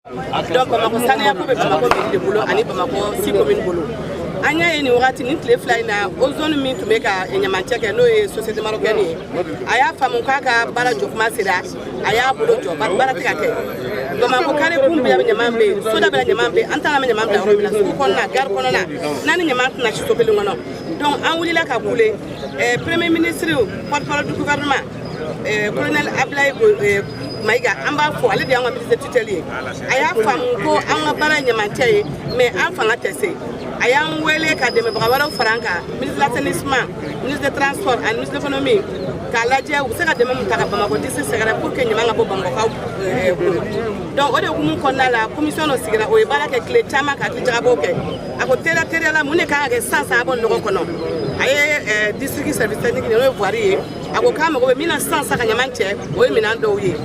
Donc Bamakɔ saniya ko bɛ Bamakɔ mairie de bolo ani Bamakɔ six commune bolo. An y'a ye nin wagati, nin tile 2 in na, Ozone min tun bɛ ka ɲamancɛ kɛ, n'o ye société marocaine ye, a y'a faamu k'a ka baara jɔ kuma sera, a y'a bolo jɔ, baara tɛ ka kɛ. Bamakɔ carré kun bɛɛ ɲaman bɛ yen, soda bɛɛ ɲaman bɛ yen, an taara, an bɛ ɲaman bila yɔrɔ min na, sugu kɔnɔna, gare kɔnɔna n'a ni ɲaman tɛna si so kelen kɔnɔ. Donc an wulila ka kule Premier ministre, porte-parole du gouvernement, colonel Ablaye Mayiga, an b'a fɔ, ale de y'an ka ministre tutelle ye. A y'a faamu ko an ka baara ye ɲamancɛ ye, mais an fanga tɛ se. A y'an wele ka dɛmɛbaga wɛrɛw fara an kan, ministre de l'Assainissement, ministre des Transports ani ministre de l'Économie, k'a lajɛ u bɛ se ka dɛmɛ min ta ka Bamakɔ district sɛgɛrɛ pour que ɲaman ka bɔ Bamakɔkaw kun. Donc o de hukumu kɔnɔna la, commission dɔ sigira, o ye baara kɛ tile caman ka hakili jagabɔw kɛ. A ko teliya teliya la, mun de kan ka kɛ sisan sisan a bɔ nɔgɔ kɔnɔ? A ye district service technique, n'o ye voirie ye, a ko k'a mago bɛ min na sisan sisan ka ɲaman cɛ, o ye minɛn dɔw ye.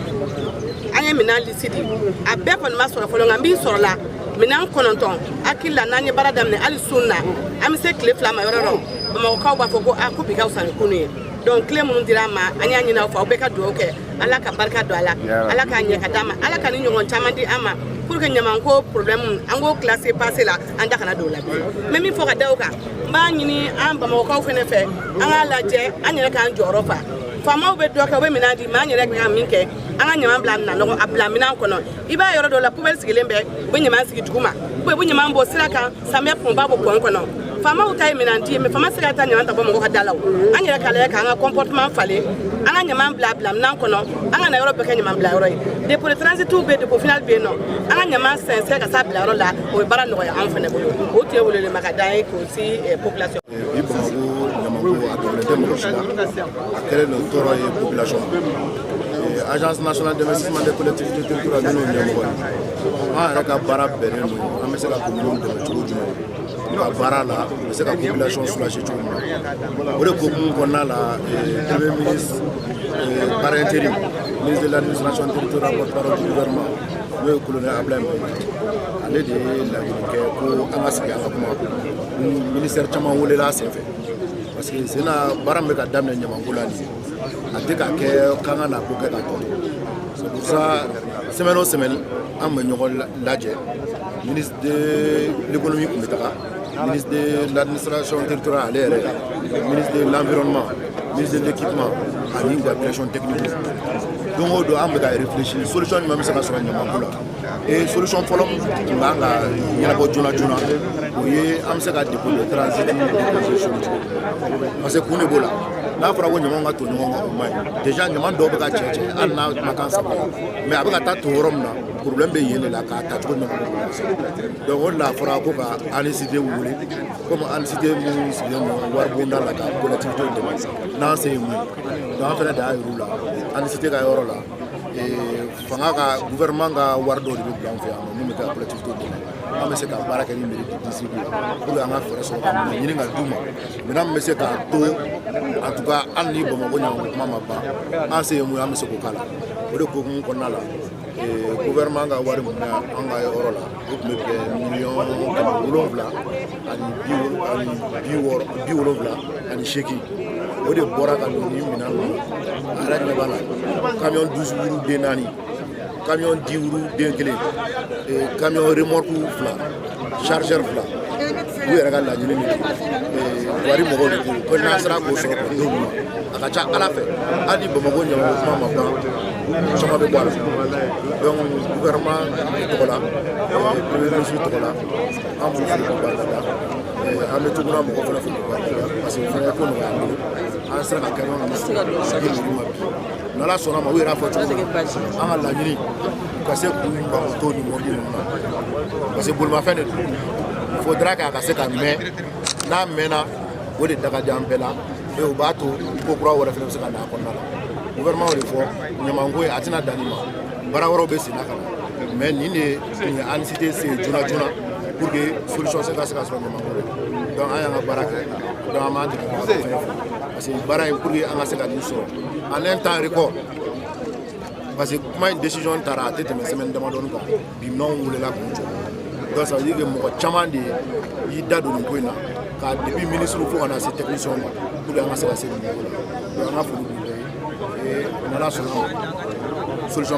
An ye minɛn liste di, a bɛɛ kɔni ma sɔrɔ fɔlɔ, nka min sɔrɔla, minɛn 9. Hakili la, n'an ye baara daminɛ hali sun na, an bɛ se tile 2 ma yɔrɔ dɔ, Bamakɔkaw b'a fɔ ko a ko bi ka fisa ni kunu ye. Donc tile minnu dira an ma, an y'a ɲini aw fɛ, aw bɛɛ ka dugawu kɛ, Ala ka barika don a la, Ala k'a ɲɛ ka d'an ma, Ala ka ni ɲɔgɔn caman di an ma, pour que ɲamanko problème, an k'o classé passé la, an da kana don o la bilen. N bɛ min fɔ ka da o kan, n b'a ɲini an Bamakɔkaw fɛnɛ fɛ, an k'a lajɛ an yɛrɛ k'an jɔyɔrɔ fa. Faamaw bɛ dɔ kɛ, u bɛ minɛn di, mais an yɛrɛ ka min kɛ, an ka ɲaman bila nɔgɔ a bila minɛn kɔnɔ. I b'a yɔrɔ dɔw la, poubelle sigilen bɛ, u bɛ ɲaman sigi duguma, ou bien u bɛ ɲaman bɔ sira kan, samiyɛ pɔnba bɔ pɔn kɔnɔ. Faamaw ta ye minɛn di ye, mais faama se ka taa ɲaman ta bɔ mɔgɔ ka da la. O an yɛrɛ k'a lajɛ k'an ka comportement falen, an ka ɲaman bila bila minɛn kɔnɔ, an ka na yɔrɔ bɛɛ kɛ ɲaman bila yɔrɔ ye. Dépôt de transit bɛ, dépôt final bɛ yen nɔ, an ka ɲaman sɛnsɛn ka s'a bila yɔrɔ la, o bɛ baara nɔgɔya anw fɛnɛ bolo. O tun ye welewelemakan ye k'o si population. Bi Bamakɔ ɲamanko, a dogolen tɛ mɔgɔ si la, a kɛlen don tɔɔrɔ ye population ma. Agence nationale d'investissement des collectivités territoriales, n'o ɲɛmɔgɔ ye, an yɛrɛ ka baara bɛnnen don an bɛ se ka communes dɛmɛ cogo jumɛn u ka baara la, u bɛ se ka population soulager cogo min na. O de hukumu kɔnɔna la, Premier ministre par intérim, ministre de l'Administration territoriale, porte-parole du gouvernement, n'o ye colonel Ablaye Mayiga, ale de ye laɲini kɛ ko an ka sigi, an ka kuma. Ministère caman welela a senfɛ, parce que sen na, baara min bɛ ka daminɛ ɲamanko la nin ye, a tɛ ka kɛ k'an ka na ko kɛ ka tɔ to. C'est pour ça, semaine o semaine, an bɛ ɲɔgɔn lajɛ. Ministre de l'Économie tun bɛ taga, ministre de l'Administration territoriale, ale yɛrɛ, ministre de l'Environnement, ministre de l'Équipement ani u ka direction technique. Don o don, an bɛ ka réfléchir solution jumɛn bɛ se ka sɔrɔ ɲamanko la. Et solution fɔlɔ min tun kan ka ɲɛnabɔ joona joona, o ye an bɛ se ka dépôt de transit déposer cogo, parce que kun de b'o la. N'a fɔra ko ɲamanw ka ton ɲɔgɔn kan, o man ɲi. Déjà, ɲaman dɔw bɛ ka cɛ cɛ, hali n'a ma kan saba ye, mais a bɛ ka taa ton yɔrɔ min na, problème bɛ yen de la k'a ta cogo jumɛn ka bɔ. Donc o de la, a fɔra ko ka ANICD wele, komi ANICD min sigilen don waribonda la ka collectivité dɛmɛ, n'an se ye mun ye. Donc an fɛnɛ de y'a yir'u la, ANICD ka yɔrɔ la, fanga ka gouvernement ka wari dɔw de bɛ bila an fɛ yan nɔ, min bɛ kɛ ka collectivité dɛmɛ. An bɛ se ka baara kɛ ni mairie du district ye pour que an ka fɛɛrɛ sɔrɔ ka minɛn ɲini ka d'u ma, minɛn min bɛ se k'a to, en tout cas, hali ni Bamakɔ ɲamanko kuma ma ban, an se ye mun ye, an bɛ se k'o k'a la. O de hukumu kɔnɔna la, gouvernement ka wari mun bɛ an ka yɔrɔ la, o tun bɛ bɛn 700 ani 60 78. O de bɔra ka don ni minɛn ninnu. A yɛrɛ ɲɛ b'a la, camion 12 roues den naani, camion 10 roues den kelen, camion remorque fila, chargeur fila. U yɛrɛ ka laɲini de don, wari mɔgɔw de ko ko n'an sera k'o sɔrɔ k'o d'olu ma, a ka ca Ala fɛ, hali ni Bamakɔ ɲamanko kuma ma ban, caman bɛ bɔ a la. Donc gouvernement tɔgɔ la, Premier ministre tɔgɔ la, an b'u fo k'u barikada. An bɛ tuguna mɔgɔ fana fo k'u barikada, parce que o fana ye ko nɔgɔya an bolo, an sera ka camion ninnu sigi mairie ma bi. N'Ala sɔnna ma, u yɛrɛ y'a fɔ cogo min, an ka laɲini, u ka se k'u mako to nin mɔbili ninnu na, parce que bolimafɛn de don. Il faudra k'a ka se ka mɛn. N'a mɛnna, o de da ka di an bɛɛ la, et o b'a to ko kura wɛrɛ fana bɛ se ka na a kɔnɔna la. Gouvernement y'o de fɔ, ɲamanko ye, a tɛna dan nin ma, baara wɛrɛw bɛ sen na ka na, mais nin de tun ye ANICD se joona joona pour que solution se ka se ka sɔrɔ ɲamanko la. Donc an y'an ka baara kɛ. Donc an b'an dɛmɛbagaw fɛnɛ fo, parce que baara in, pour que an ka se ka nin sɔrɔ en un temps record, parce que kuma in décision taara, a tɛ tɛmɛ semaine damadɔni kan, bi minɛnw welela k'u jɔ. Donc ça veut dire que mɔgɔ caman de y'i da don nin ko in na, ka depuis ministre fo ka na se technicien ma, pour que an ka se ka se nin niveau la. Donc an ka foli b'u bɛɛ ye, et n'Ala sɔnna ma, solution